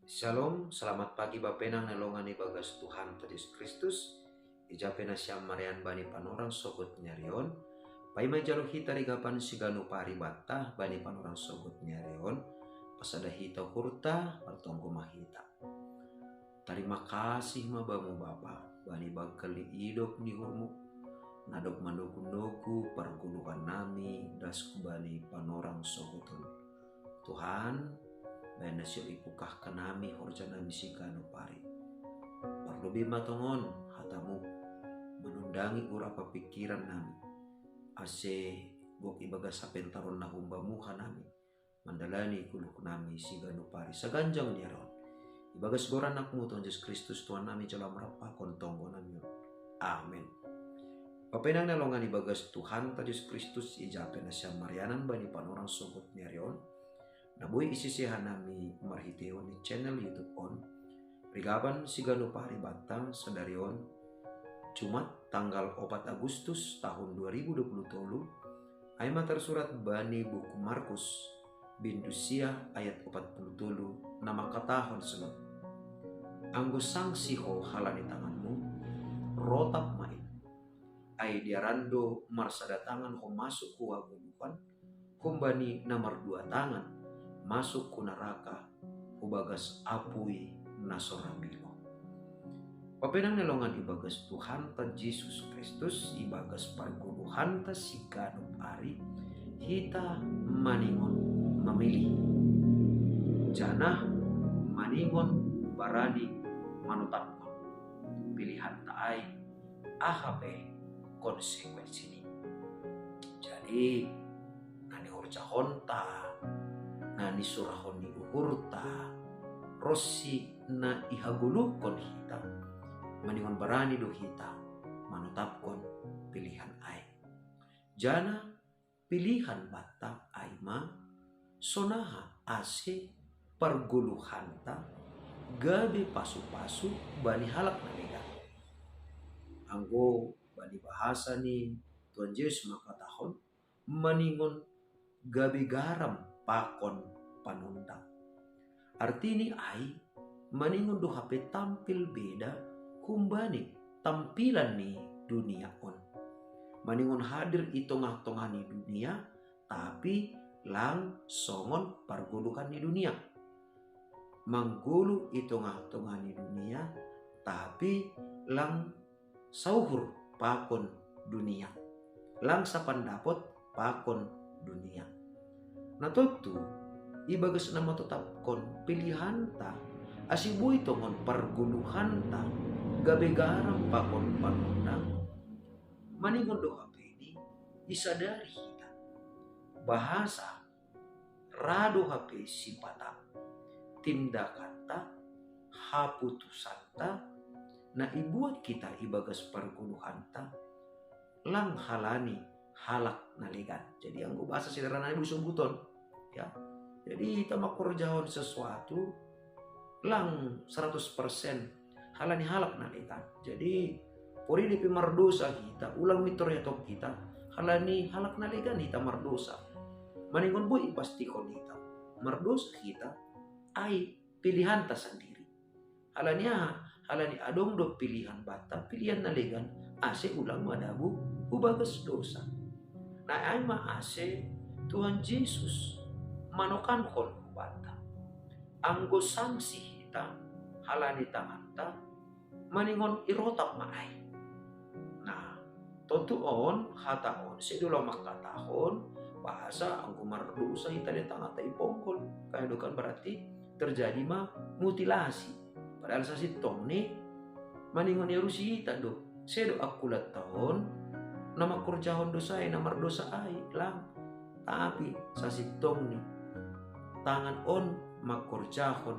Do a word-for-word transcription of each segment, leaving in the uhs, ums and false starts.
Shalom, selamat pagi bapenang na longan ibagas Tuhanta Jesus Kristus. Ija pe na siam marian bani panorang sogot ni ari on. Paima ijalo hita rigapan siganup ari banta bani panorang sogot ni ari on. Pasada hita uhurta, martonggo ma hita. Tarima kasih ma Bamu Bapa, bani bangkel ni idop ni uhurMu, na dob mandoku-doku pargoluhan nami das hubani panorang sogot on. Tuhan, baen na sihol ipungkahkan nami horja nami siganup ari. Parlobei ma tongon hataMu manundangi uhur pakon pingkiran nami, ase gok ibagas hapentaron na humbaMu hanami mandalani goluh nami siganup ari saganjang ni ari on. Ibagas goran AnakMu Tuhan Jesus Kristus Tuhan nami, jalo Am rap pakon tonggo nami on. Amen. Bapenang na longan ibagas Tuhanta Jesus Kristus, ija pe na siam marianan bani panorang sogot ni ari on, na boi isise hanami marhitehon ni channel YouTube on, rigapan siganup ari banta sadari on, Jumat tanggal opat Agustus tahun dua ribu dua puluh tolu, ai ma tarsurat bani buku Markus, bindu sia, ayat opat puluh tolu, na mangkatahon songon: Anggo sangsi ho halani tanganmu, rotap ma i. Ai dearan do marsada tangan ho masuk hu hagoluhan, humbani na mardua tangan masuk hu naraka, hu bagas apui na so ra bilo. Bapenang na longan ibagas Tuhanta Jesus Kristus, ibagas pargoluhanta siganup ari, hita maningon mamilih, janah maningon barani manotapkon pilihanta ai aha pe konsekuensini. Jadi, na nihorjahonta, na nisurahon ni uhurta, ronsi na ihagoluhkon hita, maningon barani do hita manotapkon pilihan ai. Janah pilihan banta ai ma sonaha ase pargoluhanta gabe pasu-pasu bani halak na legan. Anggo bani bahasa ni Tuhan Jesus mangkatahon, maningon gabe garam pakon panondang. Artini ai, maningon do hape tampil beda humbani tampilan ni dunia on. Maningon hadir i tongah-tongah ni dunia, tapi lang songon pargoluhan ni dunia. Manggoluh i tongah-tongah ni dunia, tapi lang sauhur pakon dunia, lang sapandapot pakon dunia. Na tontu, ibagas na manotapkon pilihanta, ase boi tongon pargoluhanta gabe garam pakon panondang, maningon do hape i isadari hita. Bahasa ra do hape sipata, tindakanta, haputusanta, na ibuat hita ibagas pargoluhanta, lang halani halak na legan. Jadi anggo bahasa sederhanana boi sobuton, ya. Jadi hita mangkorjahon sesuatu, lang seratus persen halani halak na legan. Jadi, porini pe mardosa hita, ulang mintor ia tong hita, halani halak na legan hita mardosa. Maningon boi ipastihon hita mardosa hita, ai pilihanta sandiri. Halani aha? Halani adong do pilihan banta, pilihan na legan, ase ulang madabu hu bagas dosa. Na ai ma ase Tuhan Jesus manokankon hubanta. Anggo sangsi hita halani tanganta, maningon irotap ma ai. Nah, tontu on, hata on sedo laho mangkatahon bahasa anggo mardosa hita, tanganta iponggol. Kan berarti terjadi ma mutilasi. Padahal sasintongni maningon iarusi hita do. Sedo angkulanta on na mangkorjahon dosa ai, na mardosa ai, lang. Tapi sasintongni tangan on mangkorjahon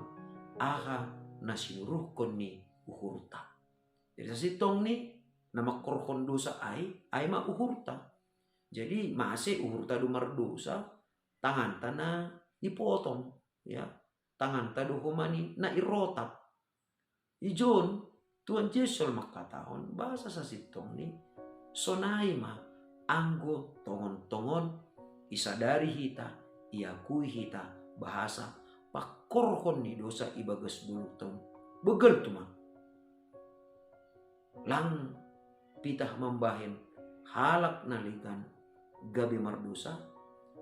aha na sinuruhkon ni uhurta. Jadi sasintongni na mangkorhon dosa ai, ai ma uhurta. Jadi mase uhurta do mardosa, tanganta na ipotong, ya. Tanganta do homa ni na irotap. Ijon, Tuhan Jesus mangkatahon bahasa sasintongni, sonai ma anggo tongon-tongon isadari hita, iakui hita bahasa pakkorhon ni dosa ibagas goluhta on. Begal tu ma. Lang pitah mambahen halak na legan gabe mardosa,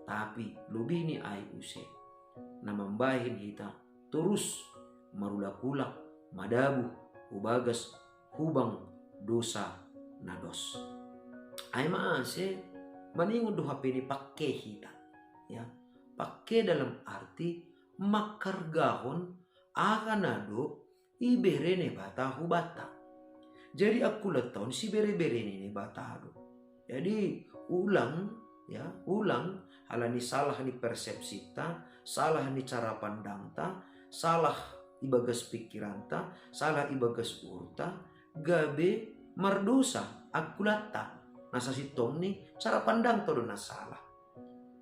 tapi lobih ni ai use na mambahen hita torus marulak-ulak madabuh hu bagas hubang dosa na dos. Ai ma ase maningon do hape ni pakke hita. Ya, pakke dalam arti manghargahon aha na do ibere Naibata hubanta. Jadi angkulanta on sibere-bere ni Naibata do. Jadi ulang, ya, ulang, halani salah ni persepsita, salah ni cara pandangta, salah ibagas pikiranta, salah ibagas uhurta, gabe mardosa angkulanta. Na sasintongni cara pandangta do na salah.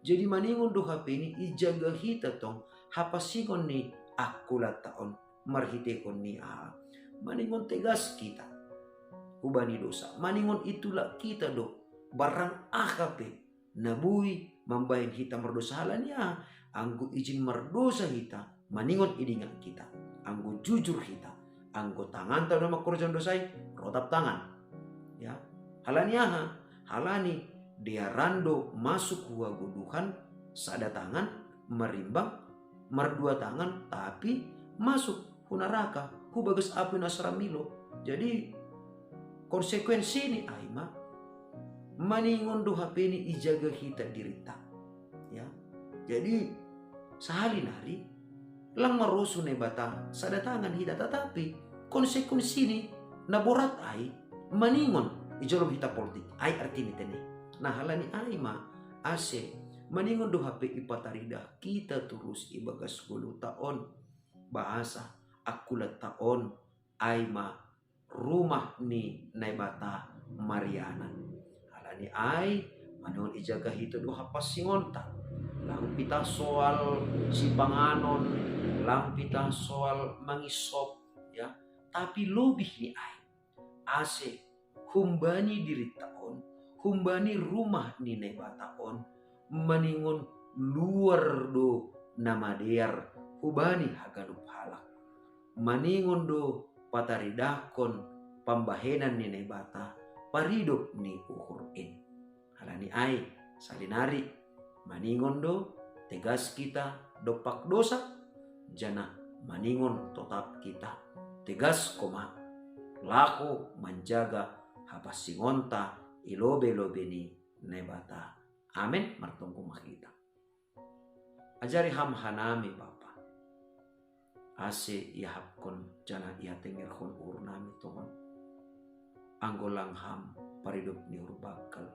Jadi maningon do hape ni ijaga hita tong hapansingon ni angkulanta on marhitehon ni aha? Maningon tegas hita hubani dosa, maningon itulak hita do barang aha pe na boi mambahen hita mardosa. Halani aha? Anggo ijin mardosa hita, maningon idingat hita, anggo jujur hita, anggo tanganta do mangkorjahon dosa i, rotap tangan. Ya, halani aha? Halani dearan do masuk hu hagoluhan sada tangan, marimbang mardua tangan, tapi masuk hu naraka, hu bagas api na so ra milou. Jadi konsekuensini ai ma maningon do hape ni ijaga hita dirinta. Ya. Jadi sahali nari lang marosu Naibata sada tangan hita, tatapi konsekuensini na borat ai maningon ijolom hita poltik, ai artini tene. Na halani ai ma ase maningon do hape ipataridah hita torus ibagas goluhta on, bahasa angkulanta on ai ma rumah ni Naibata marianan. Halani ai maningon ijaga hita do hapansingonta. Lang pitah soal sipanganon, lang pitah soal mangisop, ya. Tapi lobih ni ai ase humbani dirinta on, humbani rumah ni Naibata on, maningon luar do na madear hubani haganup halak. Maningon do pataridahkon pambahenan ni Naibata paridop ni uhur in. Halani ai sahali nari maningon do tegas hita dompak dosa, janah maningon totap hita tegas koma laho manjaga hapansingonta i lobei-lobei ni Naibata. Amen. Martonggo ma hita. Ajari Ham hanami, Bapa, ase iahapkon janah iatengerhon uhurnami tongon. Anggo lang Ham paridop ni uhur banggal,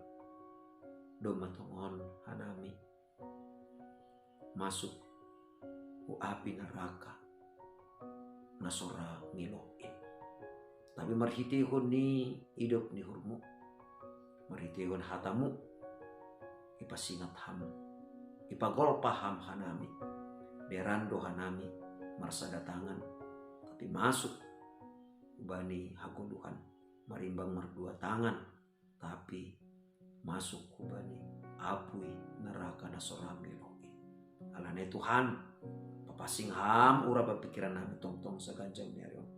domma tongon hanami masuk hu api naraka na so ra milou in. Tapi marhiteihon ni idop ni uhurmu, marhiteihon hatamu, ipasingat Ham, ipagolpa Ham hanami. Dearan do hanami marsada tangan, tapi masuk hubani hagoluhan, marimbang mardua tangan, tapi masuk hubani api naraka na so ra milou i. Alani Tuhan, papansing Ham uhur pakkikiran nami tongtong saganjang ni ari on,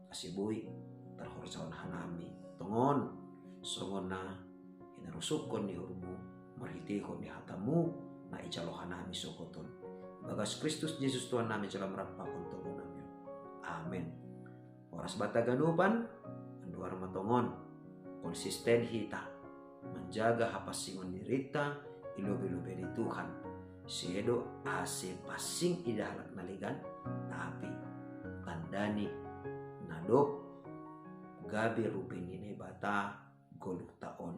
ase boi tarhorjahon hanami tongon songon na hinarosuhkon ni uhurmu marhiteihon ni hatamu na ijalo hanami sogot on. Bagas Kristus Jesus Tuhan nami jalo ma rap pakon tonggo nami on. Amen. Horas banta haganupan, andohar ma tongon konsisten hita manjaga hapansingon dirinta i lobei-lobei ni Tuhan. Sedo ase pansing idah halak na legan, tapi tandani na dob gabe rupei ni Naibata goluhta on.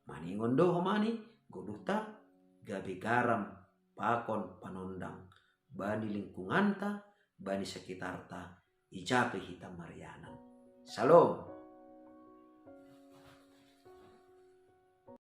Maningon do homani goluhta gabe garam pakon panondang bani lingkunganta, bani sekitarta, ija pe hita marianan. Shalom.